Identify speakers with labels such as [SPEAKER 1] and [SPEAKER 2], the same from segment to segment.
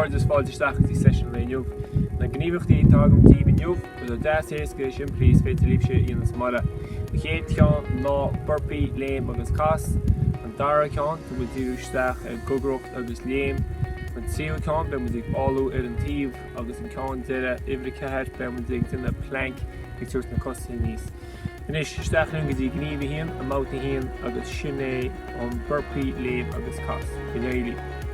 [SPEAKER 1] chairde is fáilte isteach go dtí seisiún an lae inniu. Na gníomhaíochtaí atá agam daoibh inniu, rud deas éasca simplí is féidir libhse a dhéanamh sa mbaile. An chéad cheann ná burpee, léim agus cas. An dara ceann, tá muid ag díriú isteach ar gogaireacht agus léim. An tríú ceann, beidh muid ag fálú ar an taobh agus an ceann deireadh, uimhir 4, beidh muid ag déanamh plank ag tabhairt na cosa aníos. Anois, isteach linn go dtí gníomh a haon, i mbabhta a haon, agus sin é an burpee, léim agus cas. Go n-éirí libh!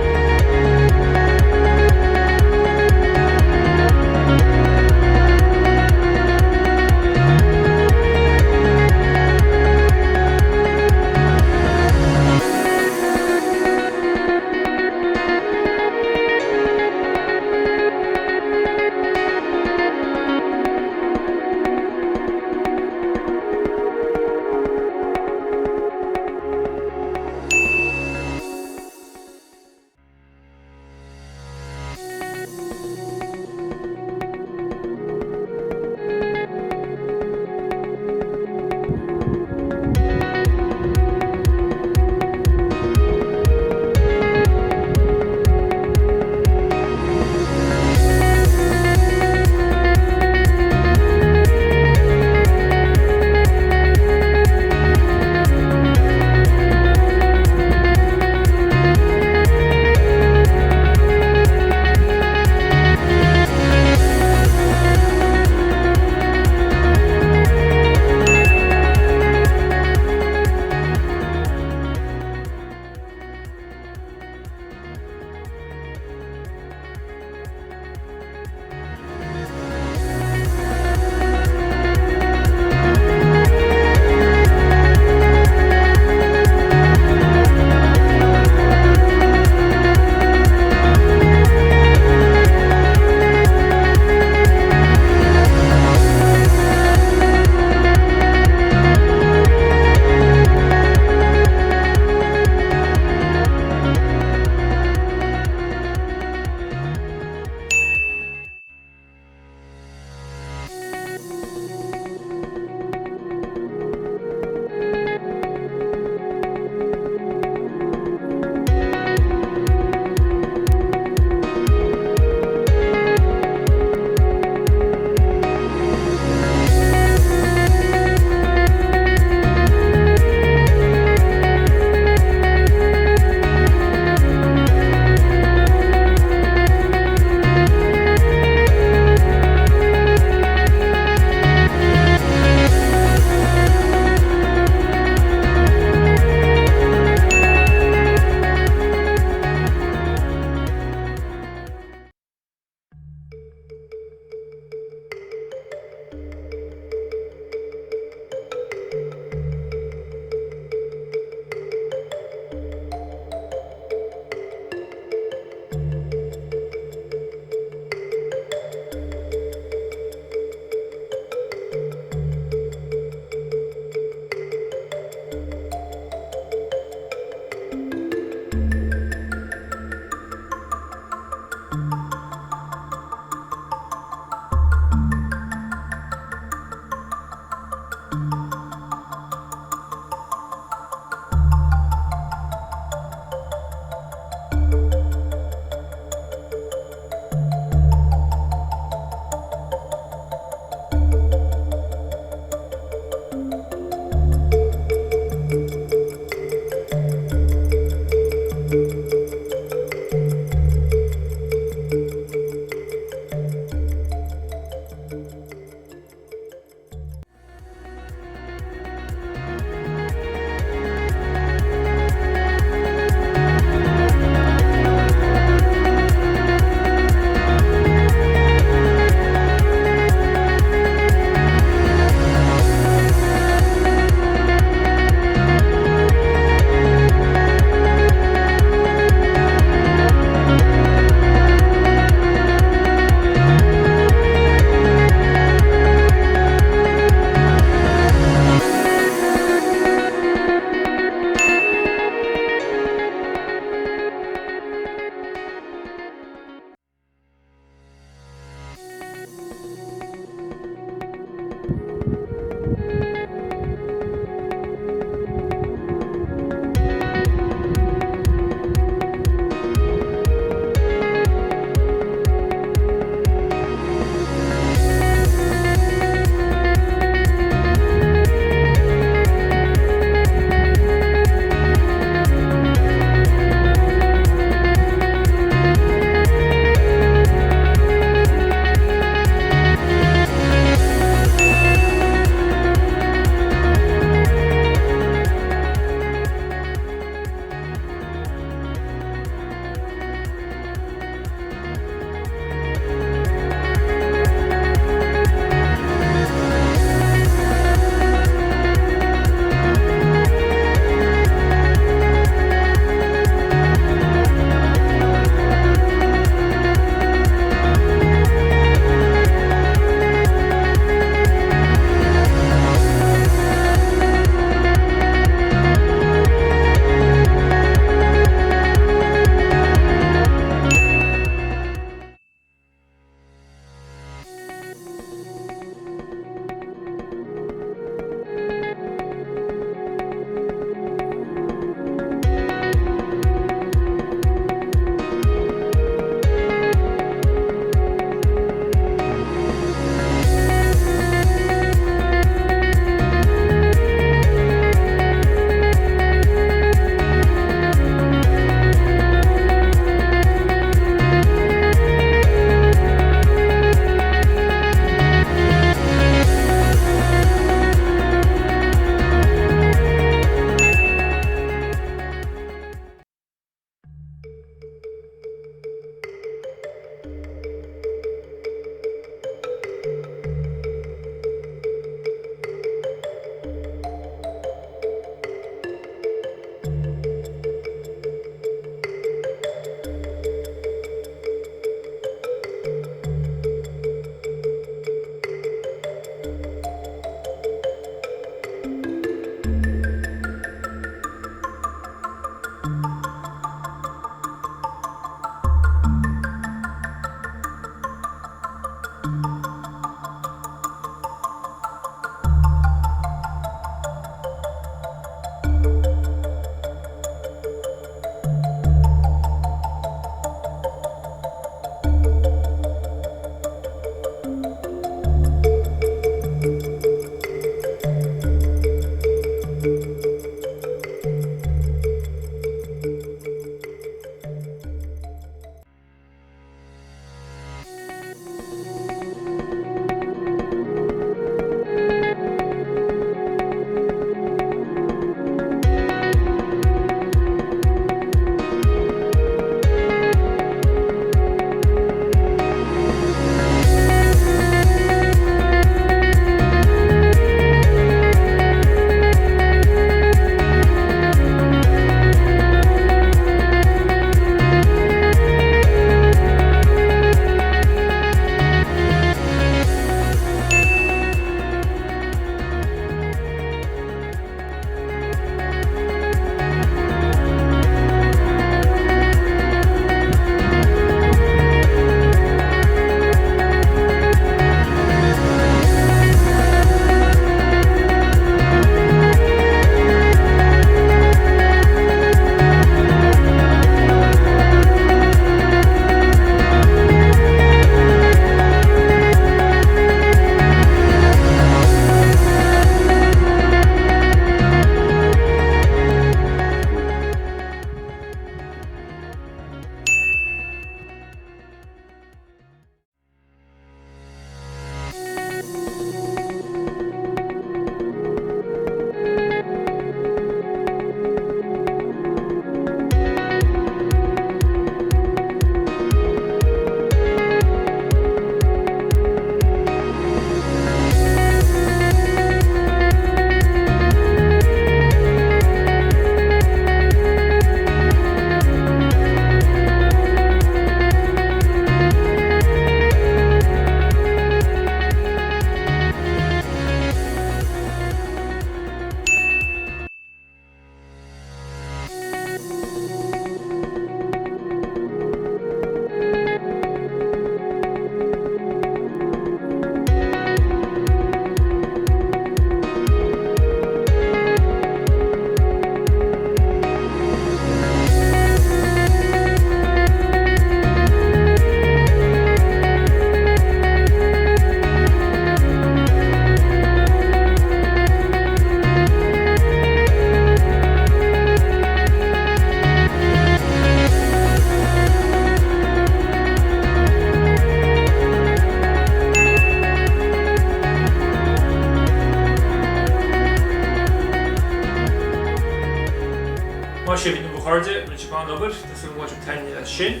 [SPEAKER 1] chairde, rinne sibh an-obair, tá súil agam go mbain sibh taitneamh as sin.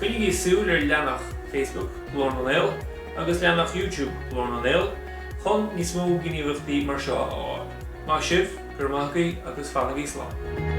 [SPEAKER 1] Coinnigí súil ar leathanach Facebook Glór na nGael agus leathanach YouTube Glór na nGael chun níos mó gníomhaíochtaí mar seo a fháil. Maith sibh, go raibh maith agaibh agus fanaigí slán.